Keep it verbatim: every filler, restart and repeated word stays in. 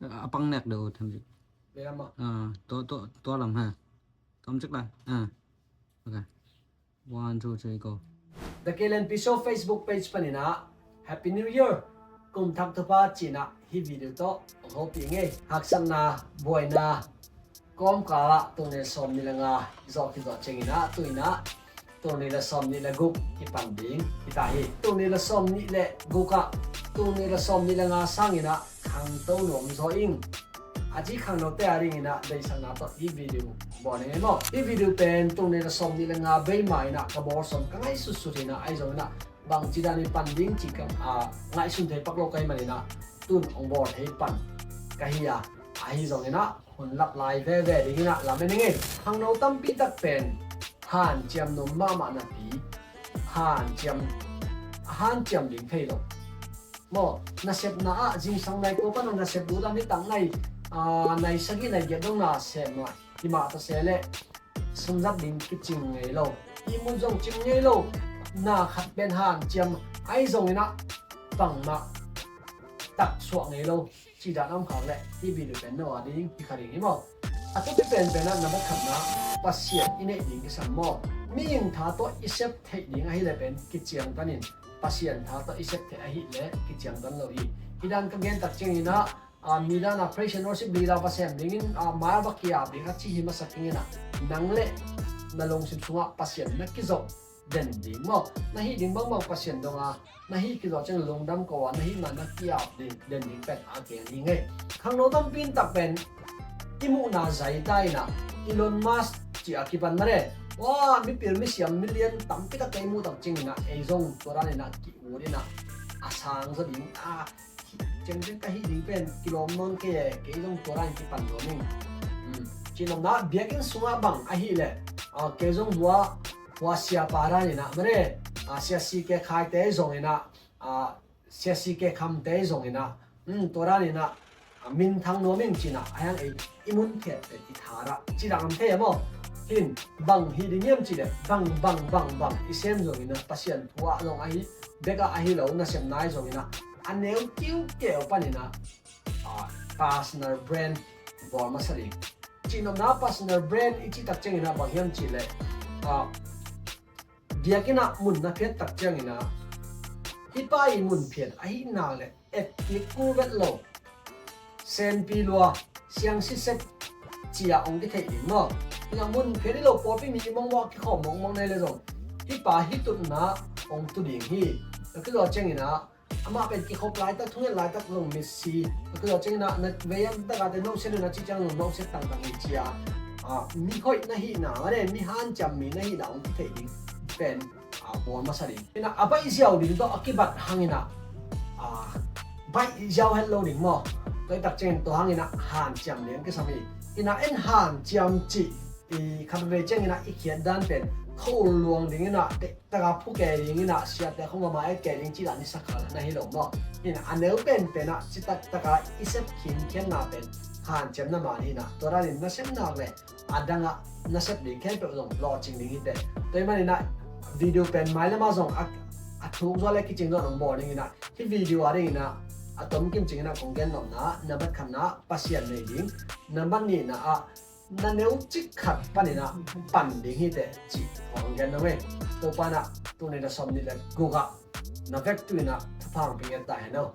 A pang nek deuh tham cik. Tua tua tua lam ha. Tom cik la. Ah. Okay. One, two, three, go. The K L N P Show Facebook page panin ah Happy New Year, kum thak thupha ci-in ah hih video tawh hong hopih ing ei. Haksatna, buaina, kawmkal ah tul nih le sawmnih le nga zawh khit zawh ciangin ah tu-in ah tul nih le sawmnih le guk kipan ding hi ta hi. Tul nih le sawmnih le guk ah tul nih le sawmnih le nga sangin ah khangto nuam zaw ing. A ci khangnote a dingin ah deihsakna tawh hih video bawl ning ei maw. Hih video pen tul nih le sawmnih le nga bei ma-in ah ka bawl sawm ka ngaihsutsut hi-in ah, ahi zongin ah bangci danin pan ding cih ka, a, ngaihsun thei pak lo ka hih manin ah tun hong bawl thei pan ka hi a, ahi zongin ah hun lak lai veve dingin ah lam en ning ei. Khangno tampi tak pen hanciam nuam mahmah napi hanciam, hanciam ding thei lo. Maw, nasepna ah zingsang nai kua pan a nasep duh lam hi tak nai, a, nai sagih nai giat dong na sem a, hi mah ta se leh sumzat ding kicing ngei lo, ihmut zong cing ngei lo. Na khat pen hanciam, ahi zongin ah bangmah taksuak ngei lo. Cih dan a om khak leh hih video pen no a ding hi kha ding hi maw. A thupi penpen ah nambat khatna, Pasian i neih ding kisam maw. Mihing tha tawh i sep theih ding ahih leh pen kiciangtan in, Pasian tha tawh i sep theih ahih leh kiciangtan lo hi. Hih dan ka gen tak ciangin ah, a, mi dan a praise and worship leader va sem dingin, a, mai-ah va ki-ap ding a ci hi masa kei ing ah, nang leh na lungsim sungah Pasian na kizop den ding maw. Na hih ding bangbang Pasian dong a, na hih khit zawh ciang lungdam ko a, na hih mah na ki-ap ding, den ding pen a gen hi ing ei. Khangno tampi tak pen i muhna zai ta in ah, Elon Musk ci a kipan mah leh, wa, mipil misiam million tampi tak i muh tak ciangin ah ei zong tua danin ah ki-ut in ah, a sang zaw ding a, ciangciang ka hih ding pen kilawm nawn kei e, kei zong tua danin kipan nuam ing. Hmm. Cihnopna, biakinn sungah bang ahih leh, a, kei zong hua, hua siapa danin ah mah leh, a, sia si ke khaite zongin ah, a, sia si ke khamte zongin ah, hmm, tua danin ah, a, minthang nuam ing ci-in ah, a hiang ei i mun phiat pen i tha ah ci dang om thei a maw. Hin bang hih ding hiam cih leh bang, bang, bang, bang i sem zongin ah, Pasian thu ah zong ahi, bek ah ahi lo, nasepna ahi zongin ah, a neu kiukeu panin ah, a, personal brand bawl masa ding. Cihnopna, personal brand i cih tak ciangin ah bang hiam cih leh, a, biakinn ah mun na phiat tak ciangin ah, hih pa i mun phiat ahih nak leh et kik kul vet lo, senpi lua, siang sisek ci-a hong kitheih ding maw. Hi-in ah mun phiat hi lo, pawlpi mi mongmong a kikhawm mongmong na hi leh zong, hih pa hih tutna hong tu ding hi. Tua khit zawh ciangin ah amah pen kikhop laitak, thunget laitak zong mitsi. Tua khit zawh ciangin ah na vei a tak a te nohset un a cih ciang zong nohset tangtang hi ci-a, a, mi hoih na hihna mah leh mi hanciam mi na hihna hong kitheih ding pen, a, bawl masa ding. Hi-in ah a baih ziau ding tawh a kibat hangin ah, a, baih ziau het lo ding maw. Tua hi tak ciangin tua hangin ah hanciam ding kisam hi. Hi-in ah en hanciam cih i khat veve ciangin ah i khiat dan pen khua-ul luang dingin ah, te taka phu kei dingin ah, siate khong mama et kei ding cih dan i sak kha na hi lo maw. Hi-in ah a neu penpen ah citak taka i sep khinkhiatna pen hanciamna mah hi-in ah, tua danin na sep nak leh a dang ah na sep ding khempeuh zong lawhcing ding hi teh. Tua ahih manin ah video pen mailam ah zong a, a thuk zaw leh kicing zaw hong bawl dingin ah, hih video a dingin ah a tomkim ciangin ah kong gen nopna, nambat khatna Pasian nei ding, nambat nihna ah na neu cik khat panin ah pan ding hi teh cih kong gen nuam ei. Topa in ah tul nih le sawmnih le guk ah na vekpi in ah thupha hong pia ta hen aw.